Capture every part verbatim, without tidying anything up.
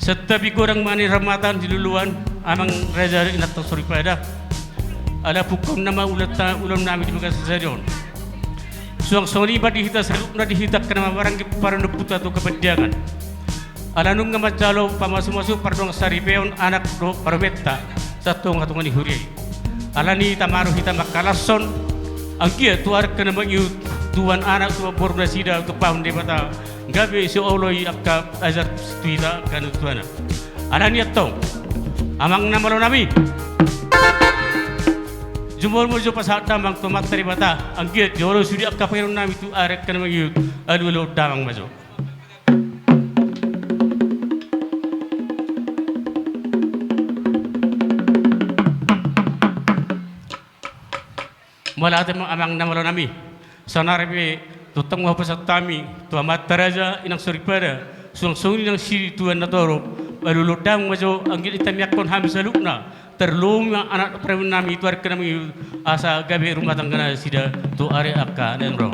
Santabi godang ma ni rahatan di luluan, amang raja, inanta soripada. Ala pungkaon nama ulaonta, ulaon nami di bagasan sadari on. Suang songon i ma di hita saluhutna, di hita angka na maranggi, parange tu parpandiangan. Ala nunga manjalo pamasumasu pardongan saripeon anak dohot parumaenta satongatonga ni huria i. Alani i tama do hita mangkalashon anggiat tu ari angka na mangihut, tubuan anak, tubuan boru nasida, tumpahon Debata gabe sioloi angka ajar tu hita angka na tuana. Alani i antong, amang na malo nami, jumolo ma jo pasahat damang tu Amanta Debata anggiat dioloi sude angka pangidoan nami tu ari angka na mangihut. Alualuhon damang ma jo. Mauliate ma amang na malo nami. Saonari pe tongtong ma hupasahat hami tu amanta raja, inanta soripada, suang songon i nang situan na torop. Alualuhon damang ma jo anggiat ditamiangkon hami saluhutna, tarlumobi ma anak parumaen nami tu ari angka na mangihut, asa gabe rumah tangga nasida tu ari angka na naeng ro.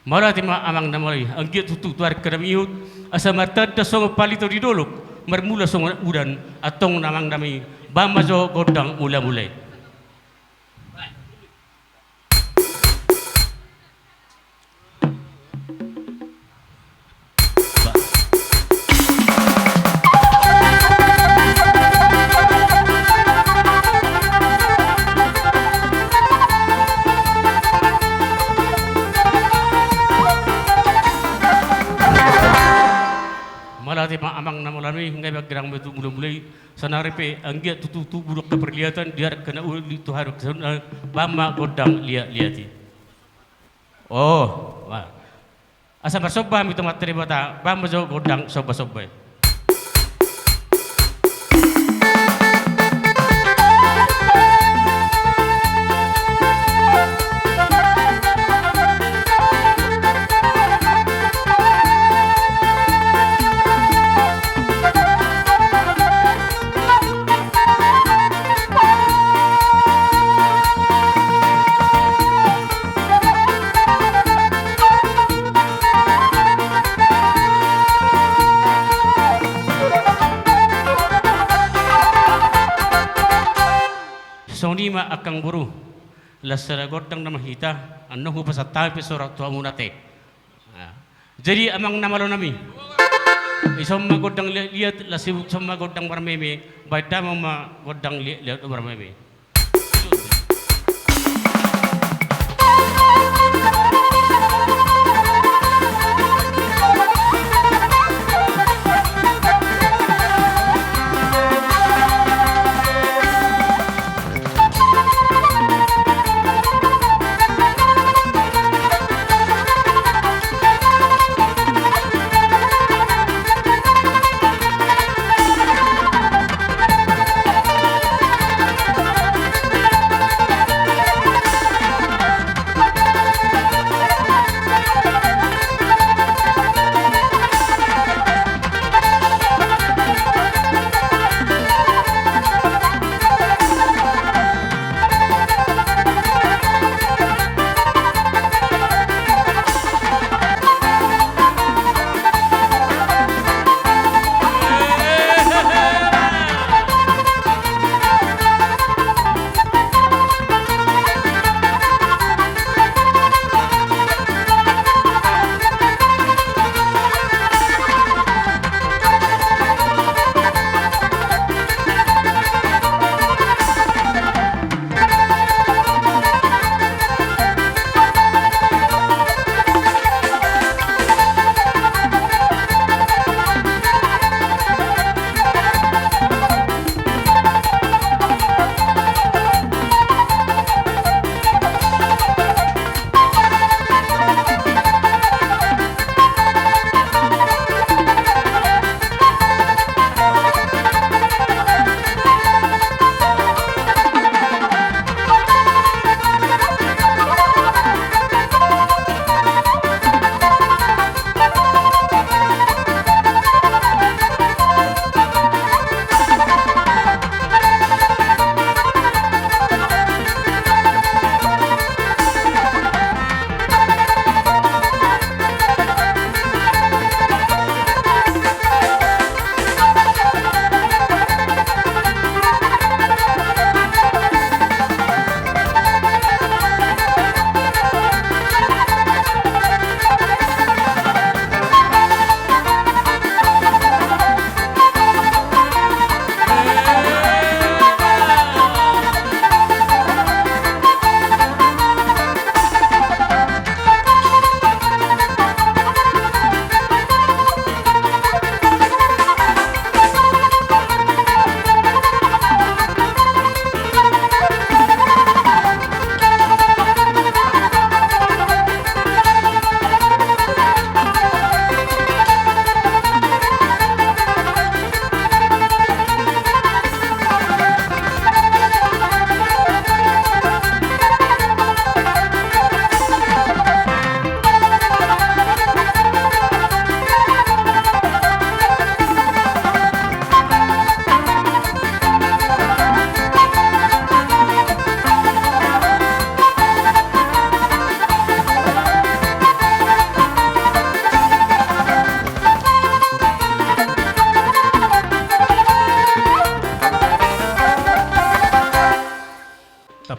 Mauliate ma amang na malo i, anggiat tutu tu ari angka na mangihut, asa martanda songon palito di dolok, marmula songon udan, antong amang nami, bahen ma jo gondang mulamula i. Mauliate ma amang na malo nami, nunga bahen gondang ma jo mulamula i. Saonari pe anggiat tutu tubu do angka parliatan di ari angka na uli tu ari angka na uli, bahen ma gondang liatliat i. Oh, wah. Asa marsomba hami tu Amanta Debata, bahen ma jo gondang sombasomba i. Songon i ma angka amangboru, laos sada gondang nama hita, annon hupasahat hami pe sora tu hamuna ate. Nah. Jadi amang na malo nami, dison ma gondang liatliat, laos dison ma gondang marmeme, bahen damang ma gondang liatliat marmeme.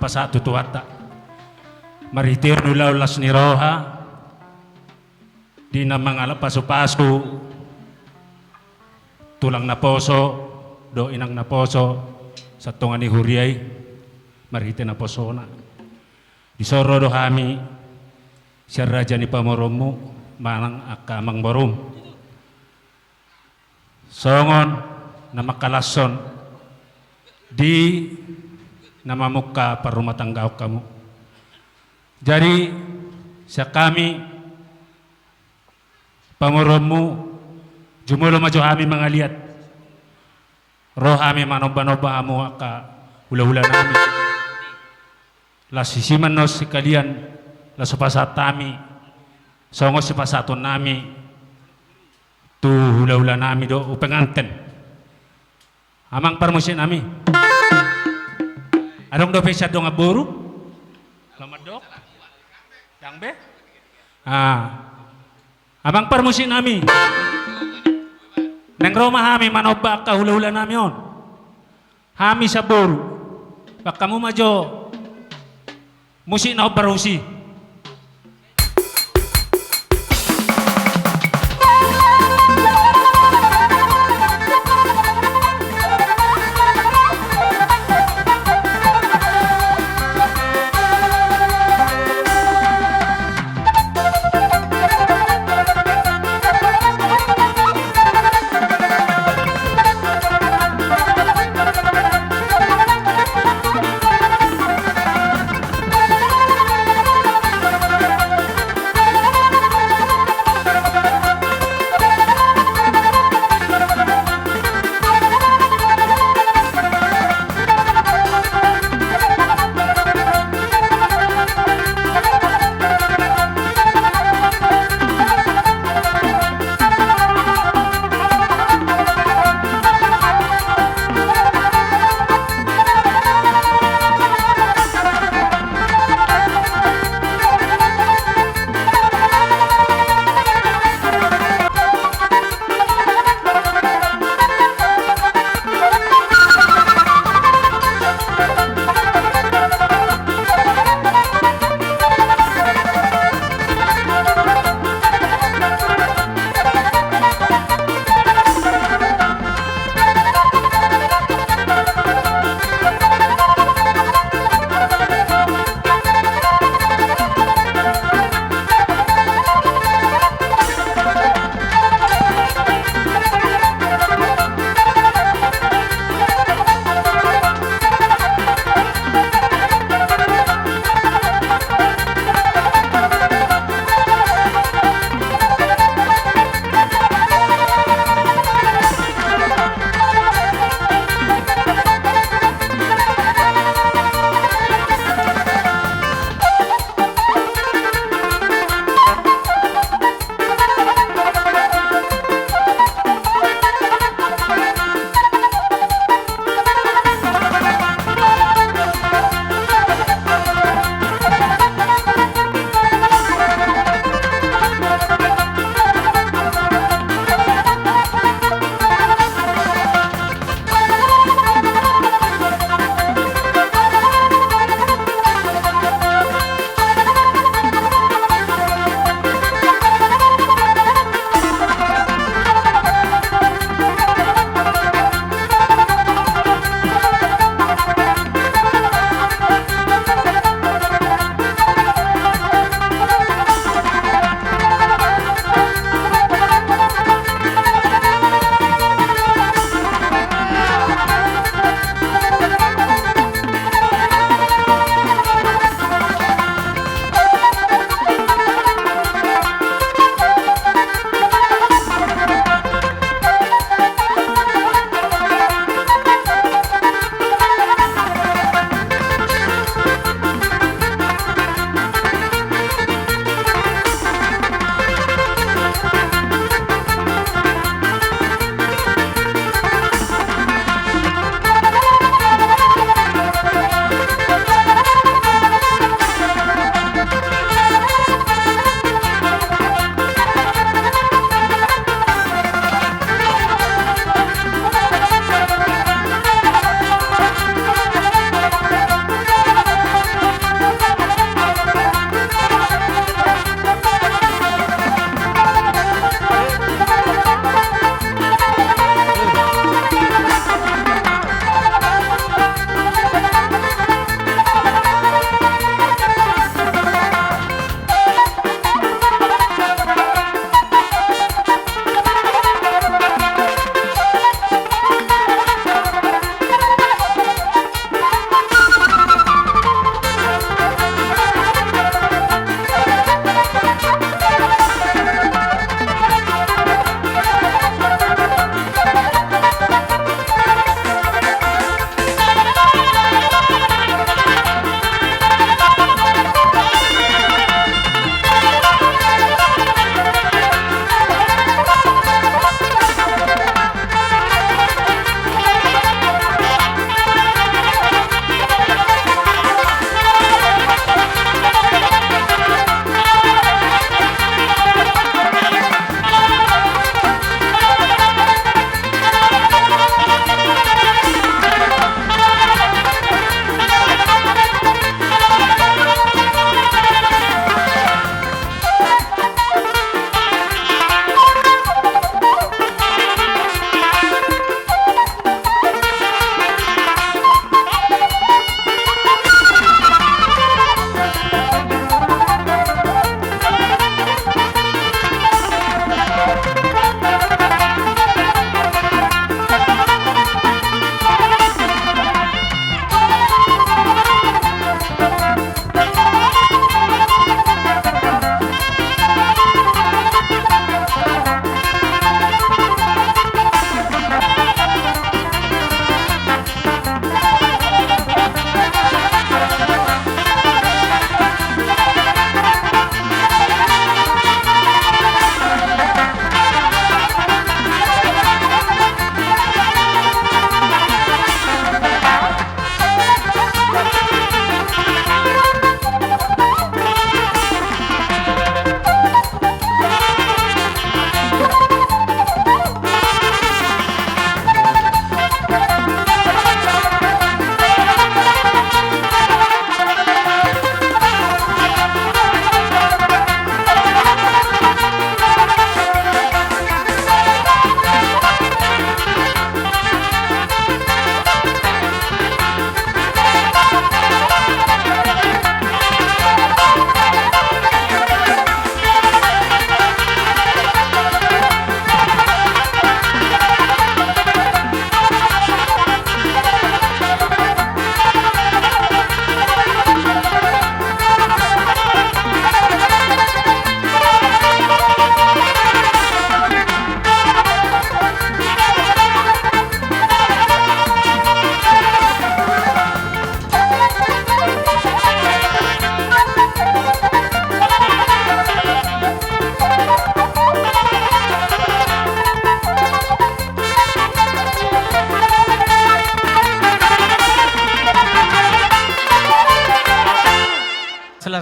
sahat tu Tuhanta. Marhitehon ulaon las ni roha, di na mangalap pasupasu tulang naposo dohot inang naposo, satonga ni huria i, marhite naposona. Dison ro do hami sian raja ni pamoruonmu manang angka amangborum. Songon na mangkalashon di na mamungka parrumatanggaon hamu. Jadi, sian hami pamoruonmu, jumolo ma jo hami mangaliat. Ro hami manombanomba hamu angka hulahulanami. Las hisiman do sekalian, las hupasahat hami, songon sipasahatonnami tu hulahulanami dohot penganten. Amang parmusiknami. Adong dope sian dongan boru? Laho mandok? Ndang be? Ah. Amang parmusiknami. Naeng ro ma hami manomba angka hulahulanami on. Hami sian boru. Bahen hamu ma jo musik na hombar husi.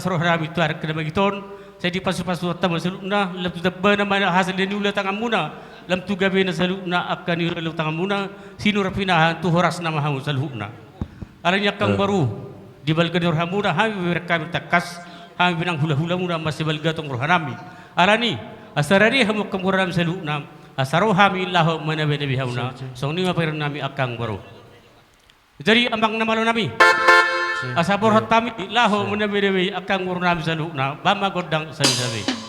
rohanami tu arek na magiton, sai dipasupasu Tuhanta ma saluhutna, lam tu tambana ma hasalean ni ulaon tanganmuna, lam tu gabena saluhutna angka na niluluan tanganmuna, sinurat pinahan tu horasna ma hamu saluhutna. Alani angka amangboru, di balga ni rohamuna hami bereng hami tangkas, hami pe nang hulahulamuna masibalga tong rohanami. Alani, asa rade hamu angka amangboru nami saluhutna, asa ro hami laho manabenabe hamuna, songon i ma pareonnami angka amangboru. Jadi amang na malo nami, asa borhat hami laho manabenabe angka amangboru nami saluhutna, bahen ma gondang sabesabe.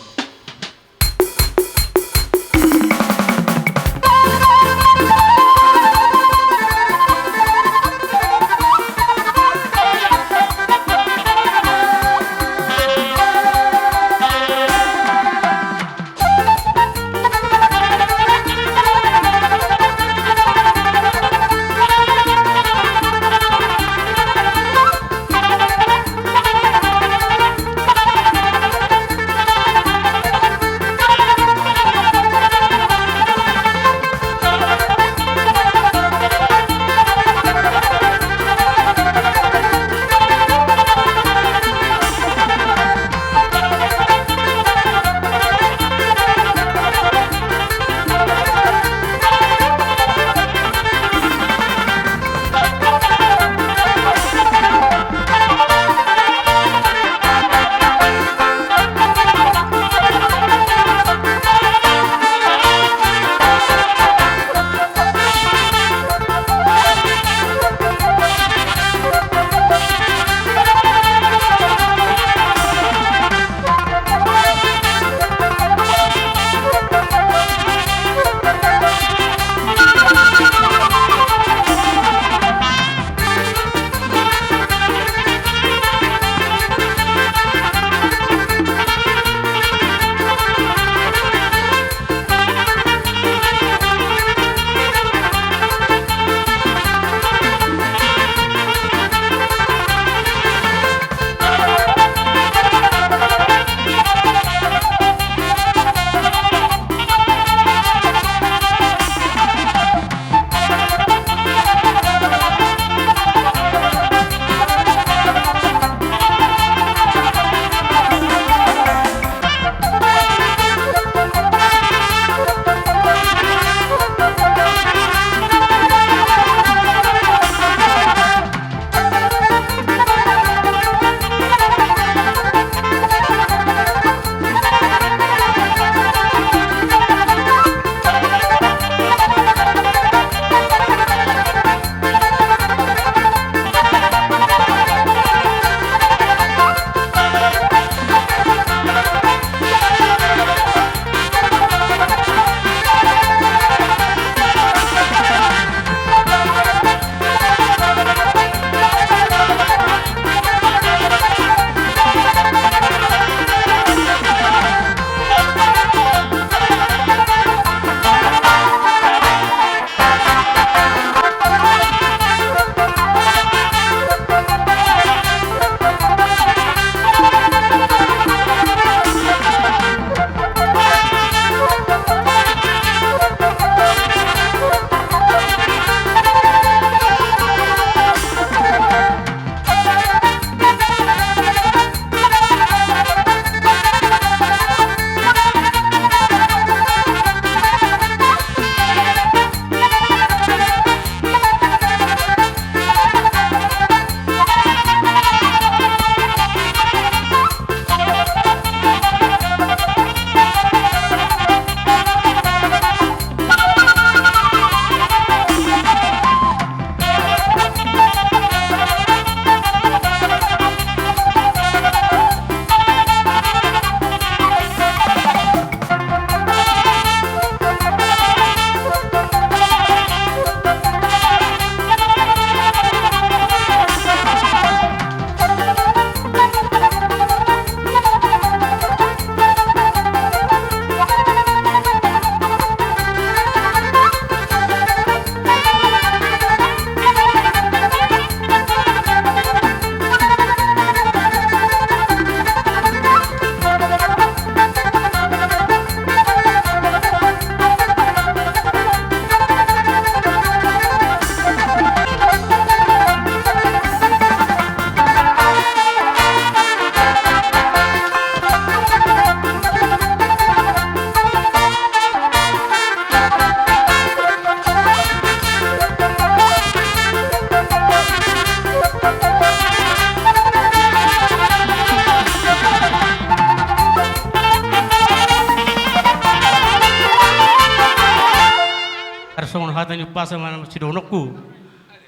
Songon hata ni umpasa ma sidohononku.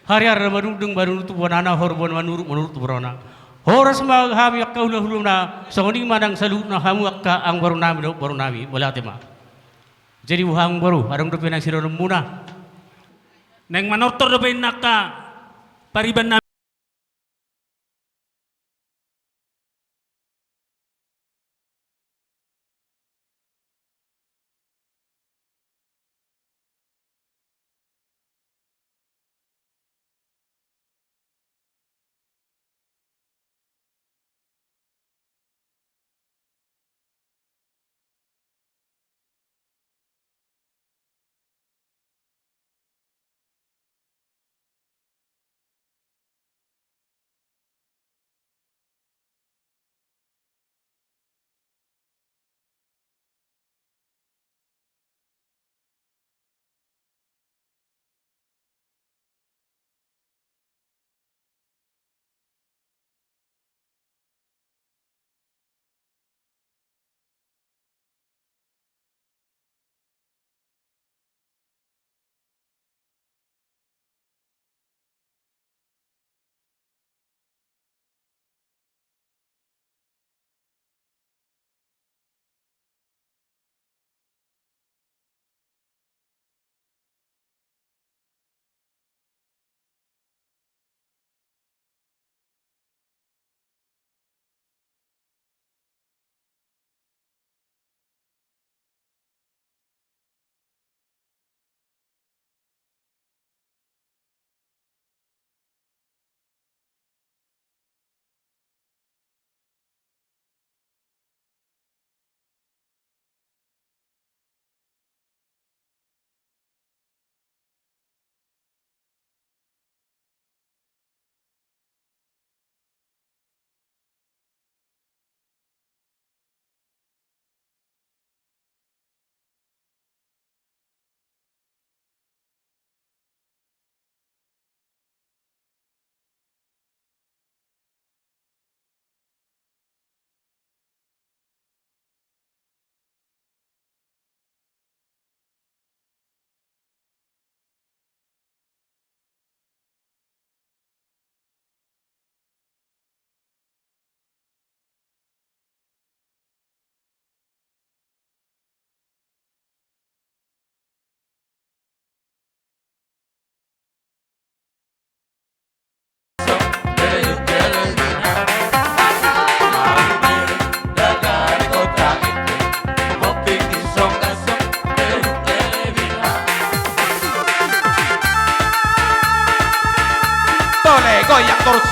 Hariar na madungdung manuruti bonana, horbo na manuruk manuruti borona. Horas ma hami angka hulahulana, songon i ma nang saluhutna hamu angka amangborunami dohot borunami, mauliate ma. Jadi boha amangboru, adong dope nang sidohononmuna? Naeng manortor dope inna angka pariban nami. Tole, goyang torus.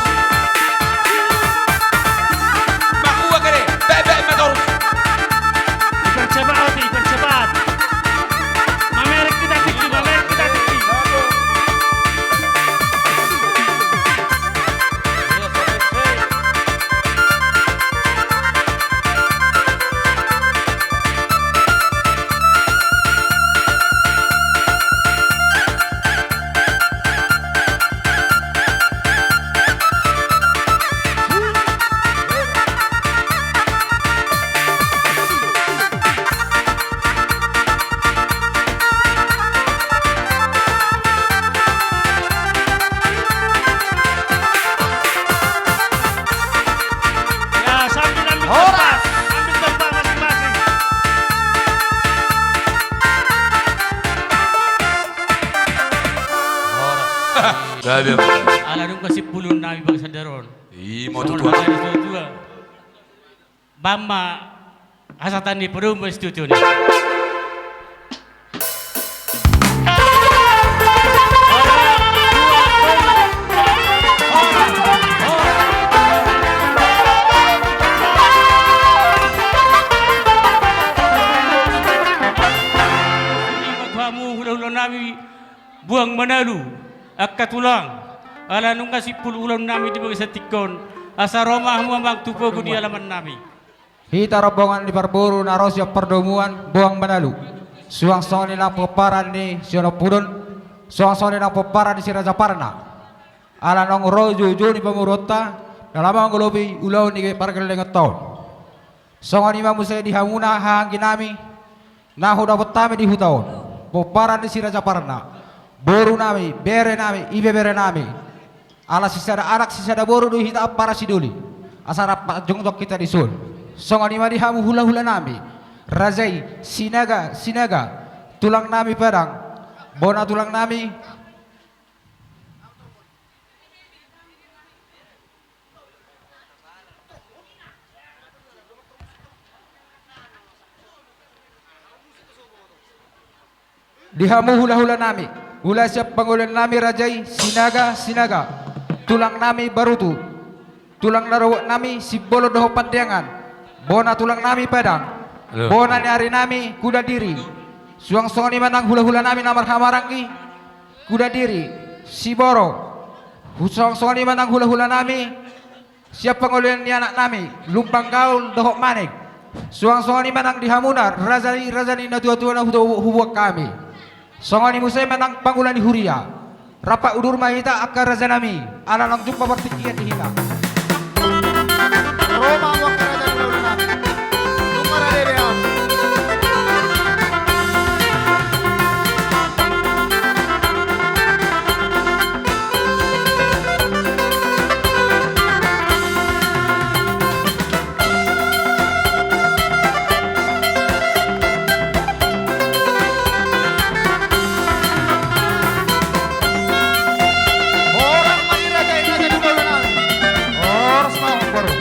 Makua kere, bebek ma torus. Dipercepat, dipercepat. Mamereng kita tinggi, mamereng kita tinggi. Ya, sambil ambil tempat, ambil tempat masing-masing. Gabe. Ala nunga simpul ulaon nami bangsa Daron. Ima tutu. Bang ma hasahatan ni padomu ma studio ni. Ima tu hamu hulahula nami, Boang Manalu, angka tulang, ala nunga simpul ulaon nami di bagasan tingki on, asa ro ma hamu amang tu pogu ni alaman nami. Hita rombongan ni parboru na ro sian pardomuan Boang Manalu, suang songon i nang pomparan ni Sihonompudan, suang songon i nang pomparan ni Si Raja Parna. Ala naung ro joujou ni pamoruonta, na lam mangolopi ulaon ni pargellengonta on. Songon i ma muse di hamuna haha anggi nami, na hudapot hami di huta on, pomparan ni Si Raja Parna. Boru nami, bere nami, ibebere nami. Ala sisada anak, sisada boru do hita ampara sidoli. Asa rap jongjong hita dison. Songon i ma di hamu hula-hula nami. Raja i, Sinaga, Sinaga. Tulang nami Padang. Bona tulang nami. Di hamu hula-hula nami, hula sian pangolian nami raja i, Sinaga, Sinaga. Tulang nami Barutu. Tulang na robot nami Simbolon dohot Pandeangan. Bona tulang nami Padang. Bona ni ari nami Kudandiri. Suang songon i ma nang hula-hula nami na marhahamaranggi. Kudandiri, Siboro. Suang songon i ma nang hula-hula nami. Sian pangolian ni anak nami, Lumban Gaul dohot Manik. Suang songon i ma nang di hamuna, raja ni, raja ni na tua-tua na huboan hami. Songon i muse ma nang pangula ni huria. Rap udur ma hita angka raja nami, ala naung jumpa partingkian di hita. Ro ma hamu angka raja ni hula-hula nami. Tung marade be hamu. Horas ma di raja i, raja ni hula-hula nami. Horas ma, horas.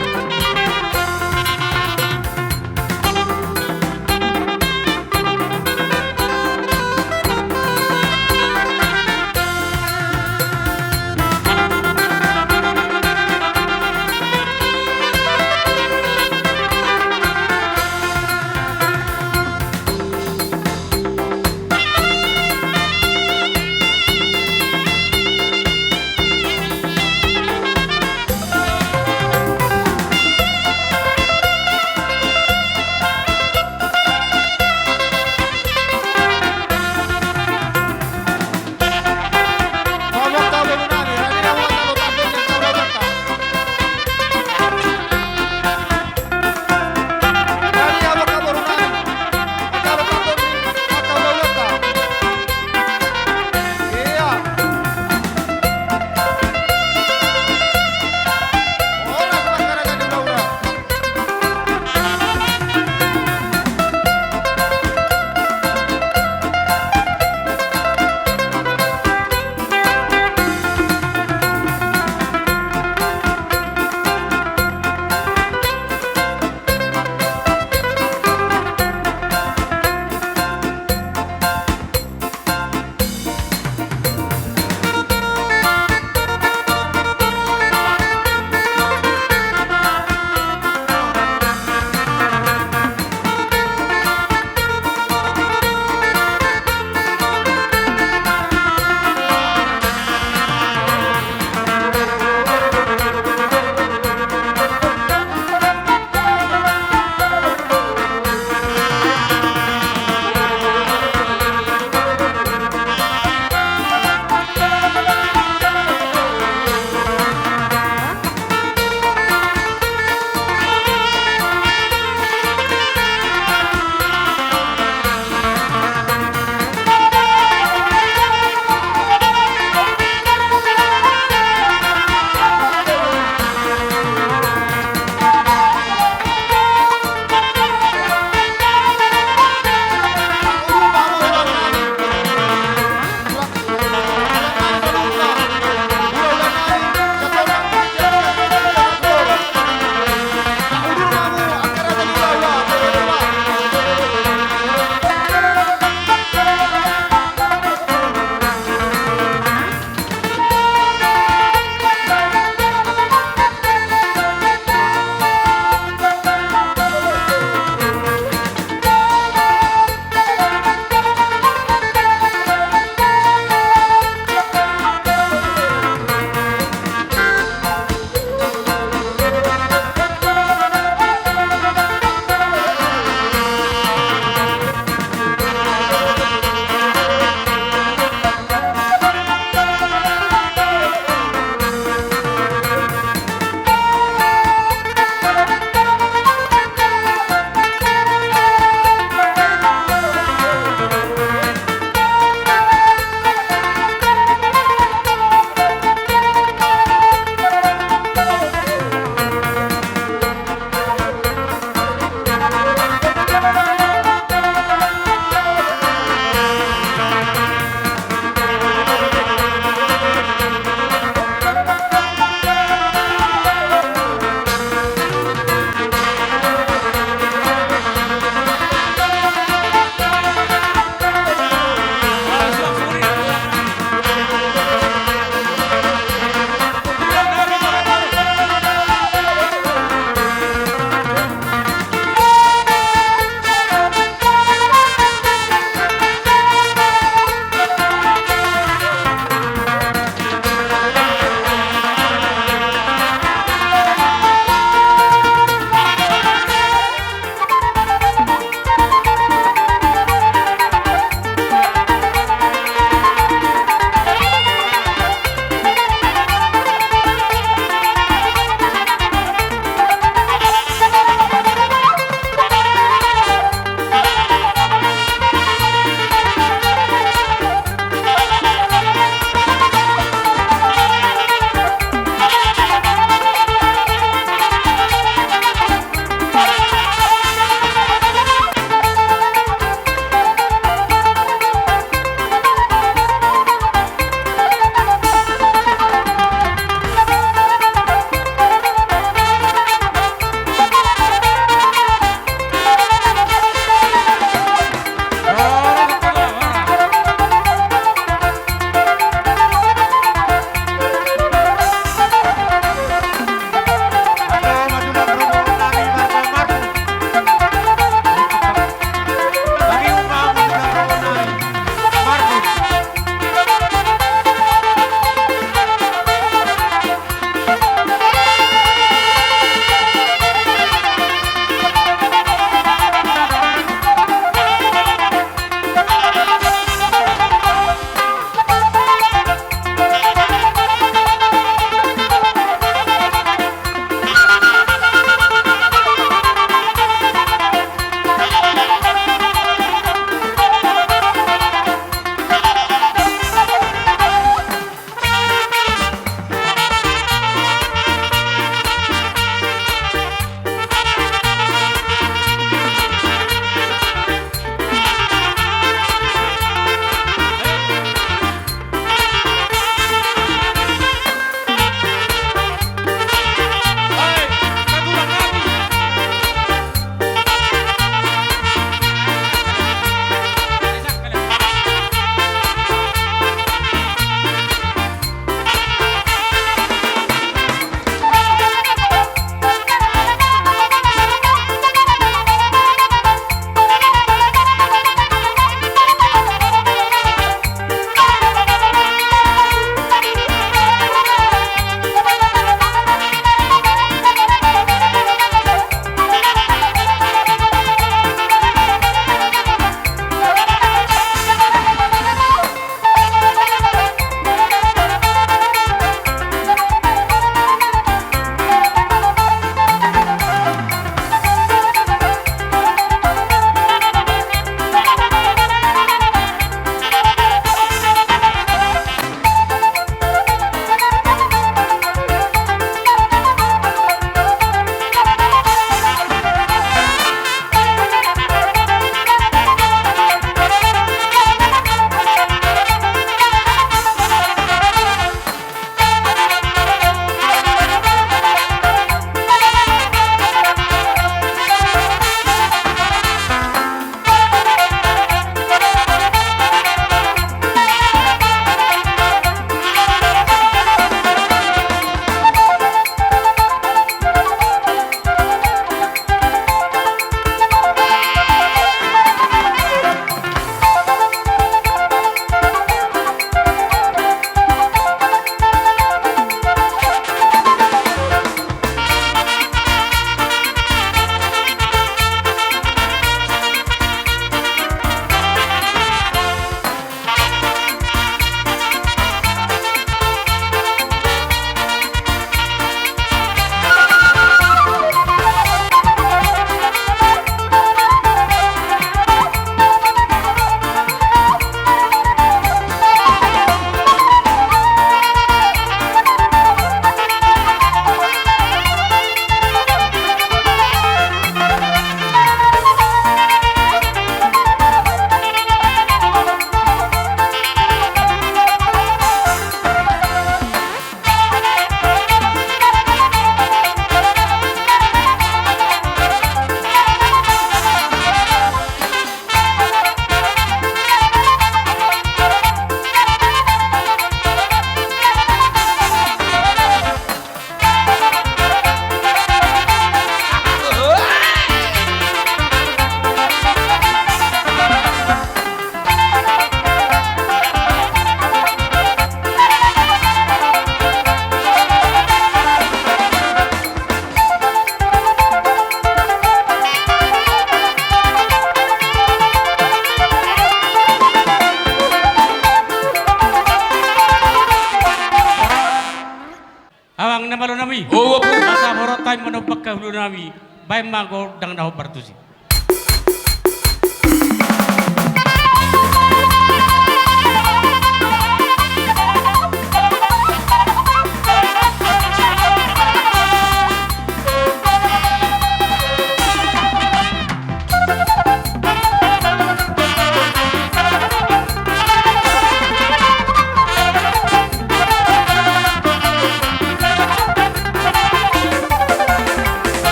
Amang na malo nami. O, Ompu. Asa borhat hami manombangkon ulu nami. Baen ma gondang na hombar tusi.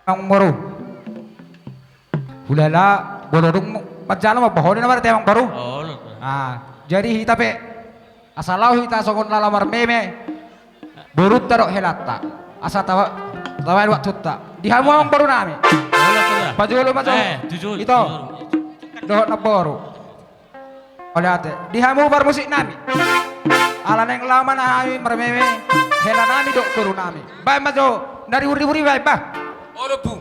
Amangboru. Hulala, molo dung manjalo ma, boha do na marhite, Amangboru? Olo. Ah, jadi hita pe, asa laho hita songon na laho marmeme borunta dohot helanta. Asa tabaen waktunta. Di hamu, Amangboru nami. Olo, olo. Pajolo ma jo. Eh, jujur, ito. Jujur. Dohot namboru. Mauliate. Di hamu parmusik nami. Ala naeng laho ma hami marmeme hela nami dohot boru nami. Baen ma jo, na ribur-ribur i baen, bah. Olo, Ompu.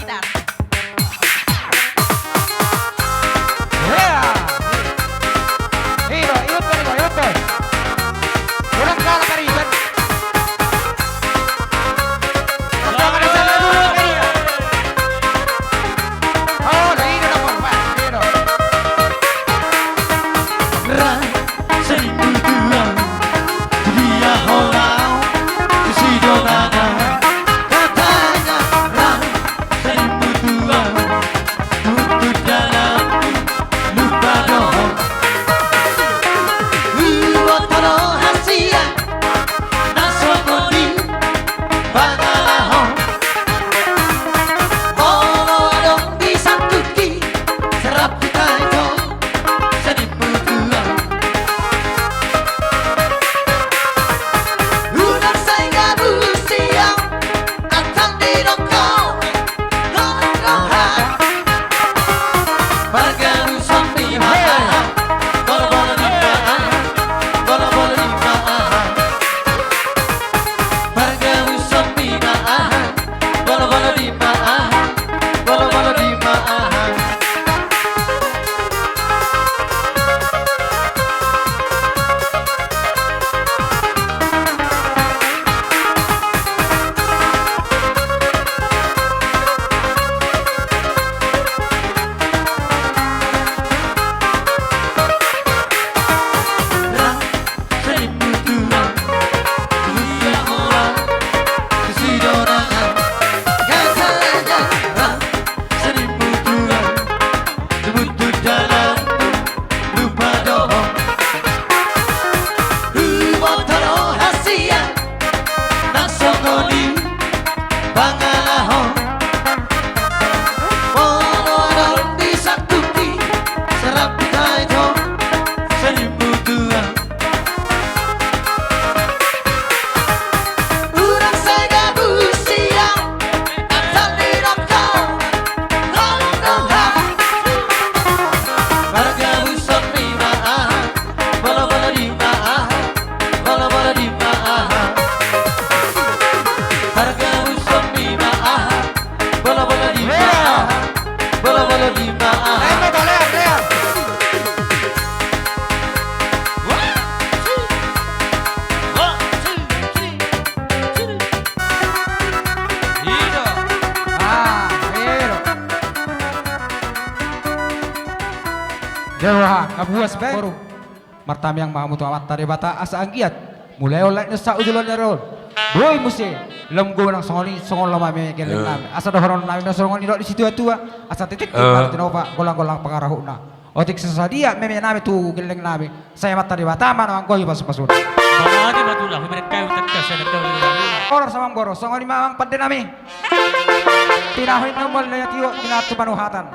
Dar. Hea. Ido, ido, ido, ido. Ulang kalah kari kan. Ulang kalah kari kan. Oh, ido, ido, ido. Ra, sering butuh. Dia holau, si donana, katanya ra, sering butuh. Butuh dalam, lupa dohot. Buat rohasia, na songon i, pangalaho. Molo adong di sangkuki, serap di taito. Seni butuan. Unang sai gabu siang, datang di dongko, dongko ha. Pargabuson ni ma aha, bolo-bolo ni ma aha, bolo-bolo ni ma aha. Pargabuson ni ma aha, bolo-bolo ni ma aha, bolo-bolo ni ma aha. Pangalaho. Molo adong di sangkuki, serap di taito, seni butuan. Unang sai gabu siang, datang di dongko, dongko ha. Pargabuson ni ma aha, bolo-bolo ni ma aha, bolo-bolo ni ma aha. Pargabuson ni ma aha, bolo-bolo ni ma aha, bolo-bolo ni ma aha. Lean, lean, lean. Ido. Ah, ido. Jawa, kabuas be. Boru. Martamiang ma hamu tu Amanta Debata asa anggiat mulai on lae ni on sahat tu joloan ni ari on. Boi muse lam godang songon i, songon lomo nami, gelleng nami. Asa dohonon nami ma songon i dohot ni situa-tua, asa titik-titik ma tinopa, golang-golang pangarahutna. Otik so sadia meme nami tu gelleng nami, sai Amanta Debata ma na manggohi pasu-pasuna. Mauliate ma tulang, hubereng hami tangkas sian angka. Horas amang boru, songon i ma amang pande nami. Pinahu ni na umbahen na tio, pinahan tu panuhatan.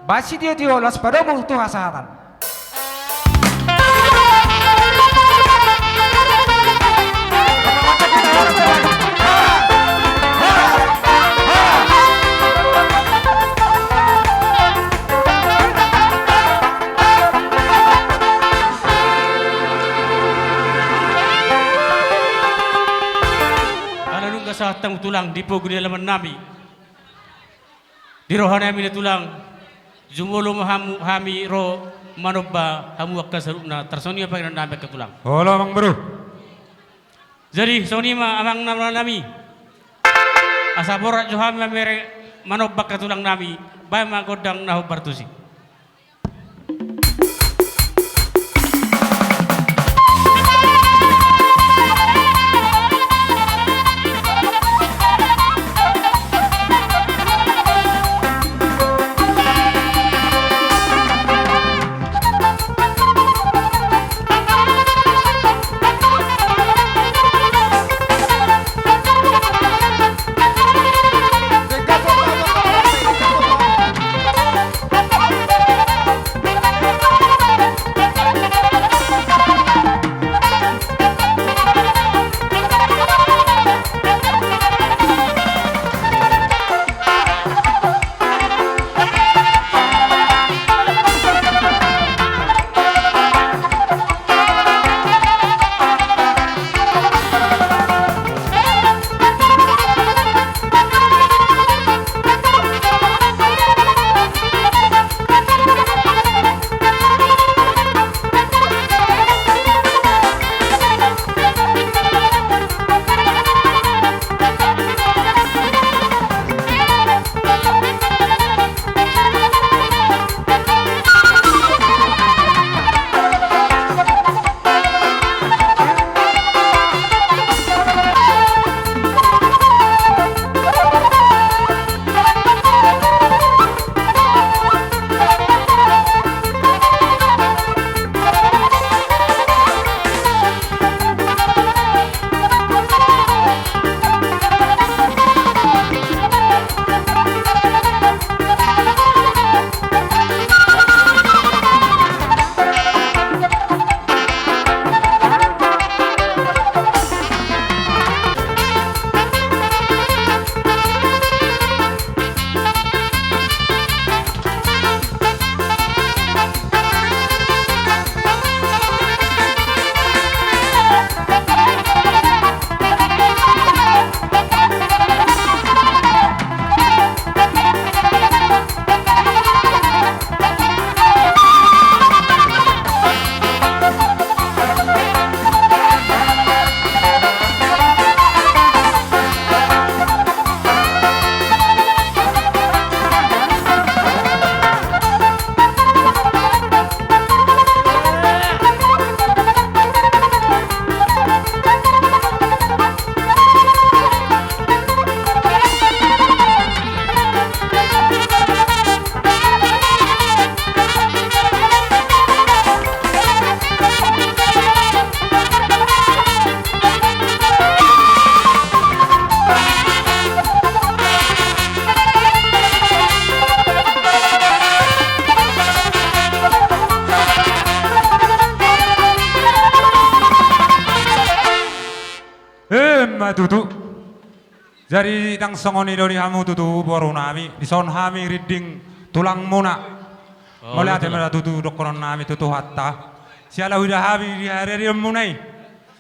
Bahen sitio-tio, las padomu tu hasahatan. Ala nunga sahat hamu tulang di pogu ni alaman nami. Di roha nami na tulang, jumolo ma hamu, hami ro manomba hamu angka saluhutna, tarsongon i ma pangidoan nami angka tulang. Olo amang boru. Jadi songon i ma amang na mula nami. Asa borat jo hami mamere manomba angka tulang nami, bahen ma gondang na hombar tusi. Tutu. Jadi ndang songon i do di hamu tutu boru nami, dison hami rinding tulang muna. Oh, mauliate ma da tutu dohonon nami tu Tuhanta. Siala huida hami di hariarion muna i.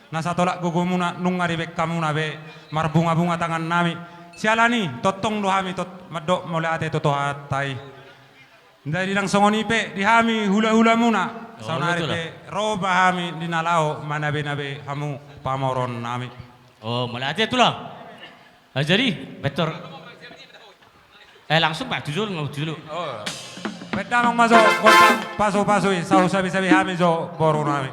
Na satolap gogo muna nunga dibaen hamuna be marbunga-bunga tangan nami. Siala ni tongtong do hami tot mandok mauliate tu Tuhanta i. Ndang songon i pe di hami hula-hula muna. Oh, saonari pe ro ma hami di na laho manabe-nabe hamu pamoruon nami. Oh, mauliate tulang. Ah, jadi, betul. Eh, langsung, Pak, tujuh, mau tujuh. Oh. Baen damang ma jo gondang pasu-pasu i, saur sabi-sabi hami jo boru nami.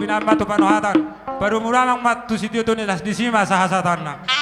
Nama tu panuhatan. Parumu damang ma tu sitio tu ni las disi ma sahasatanna.